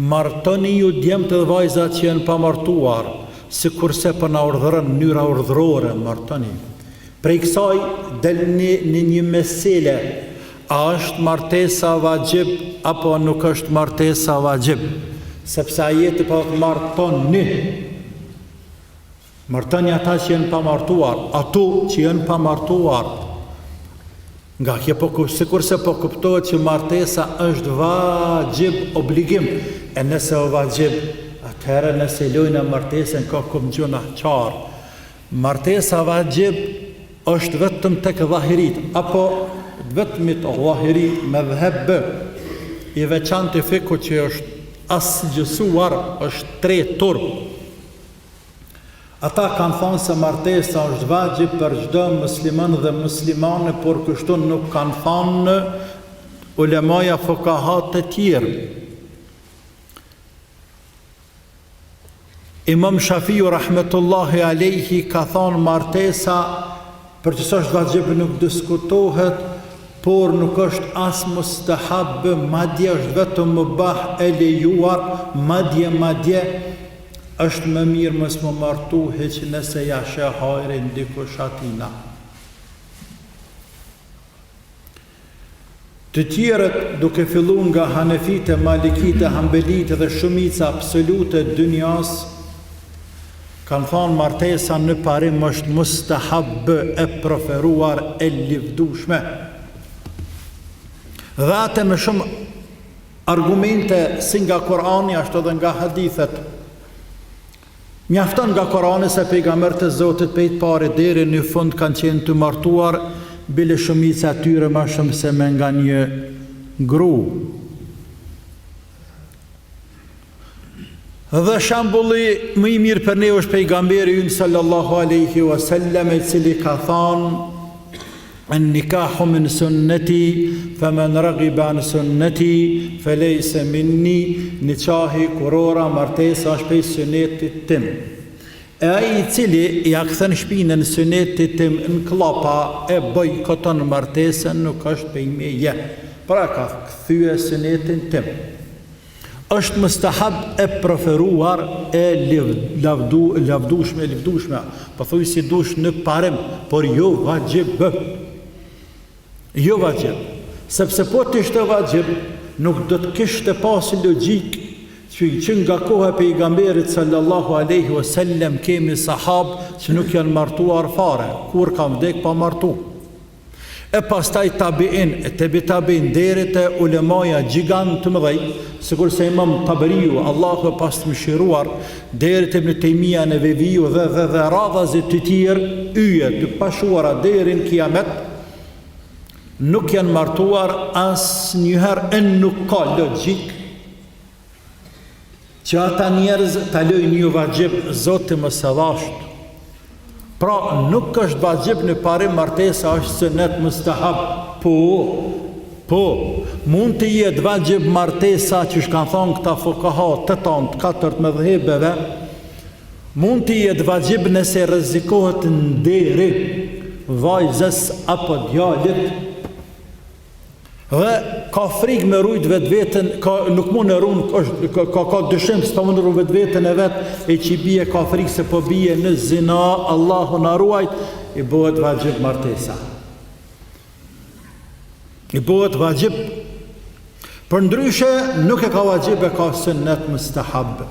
Martoni ju djemtë dhe vajzat që janë pamartuar, sikurse po na urdhëron në mënyra urdhërore, martoni. Prej kësaj del një në një mesele, a është martesa vaxhib apo nuk është martesa vaxhib? Sepse ajeti po thotë martoni. Martoni ata që janë pamartuar, ato që janë pamartuar. Nga kjo po sikurse po kuptohet që martesa është vaxhib obligim, e nëse o vaxhib, atëherë nëse lojna martesën ka kom gjynahqar. Martesa vaxhib është vetëm tek dhahirit, apo vetmit dhahiri medhheb i veçantë i fikhut që është asgjësuar, është tretur. Ata kanë thënë se martesa është vaxhib për çdo musliman dhe muslimane, por kështu nuk kanë thënë ulemaja fukahat të tjerë. Imam Shafiu rahmetullahi alejhi ka thënë martesa Për që s'është vaxhib nuk diskutohet, por nuk është as mustahab, madje është vetëm mubah e lejuar, madje madje është më mirë mos m'u martu hiç nëse ja sheh hajrin dikush atina. Të tjerët, duke fillu nga Hanefitë, Malikitë, Hanbelitë dhe shumica absolute e dynjasë, kanë thanë martesa në parim është mustahab e preferuar e livdushme. Dhe atë me shumë argumente si nga Kurani ashtu edhe nga hadithet. Mjafton nga Kurani se pejgamberët e Zotit pej të parit deri në fund kanë qenë të martuar, bile shumica e tyre ma shumë se me nga një gru. Dhe shembulli më i mirë për ne është pejgamberi ynë sallallahu alaihi wasallam i cili ka thanë En nikahu min sunneti, fe men ragibe an sunneti, fe lejse minni, niqahi, kurora, martesa është prej synetit tim. E ai i cili ia kthen shpinën synetit tim në kllapa e bojkoton martesën nuk është prej meje. Pra ka kthye synetin tim. Është mustahab e preferuar e lavdu, lavdushme, e livdushme, po thuj si dush në parim, por jo vaxhib. Jo vaxhib. Sepse po të ishte vaxhib, nuk do të kishte pas logjikë që, që nga koha e pejgamberit sallallahu alaihi wasallam kemi sahab që nuk janë martuar fare, kur kanë vdek pa martu. E pastaj tabiin e tebi tabiin deri te ulemaja gjigantë të mëdhej, sikurse Imam Taberiu, Allahu e pastë mëshiruar, deri te Ibn Tejmija Neveviu dhe dhe dhe radhazi të tjerë yje të pashuara deri në kiamet, nuk janë martuar asnjëherë e nuk ka logjikë Që ata njerëz ta lojnë jo vaxhib, Zoti mos e dhashtë. Pra, nuk është vaxhib në parim martesa është sunet mustahab. Po, po, mund të jetë vaxhib martesa qysh kanë thonë këta fukaha të tanë të katërt medhhebeve, mund të jetë vaxhib nëse rrezikohet nderi vajzës apo djalit, Dhe ka frikë me rujt vetveten, ka, nuk mund e run, është, ka, ka, ka dyshim s'po mund run vetveten e vet, e që i bie ka frikë se po bie në zina, Allahu na ruajt, i bëhet vaxhib martesa. I bëhet vaxhib. Përndryshe, nuk e ka vaxhib e ka sunnet mustahab.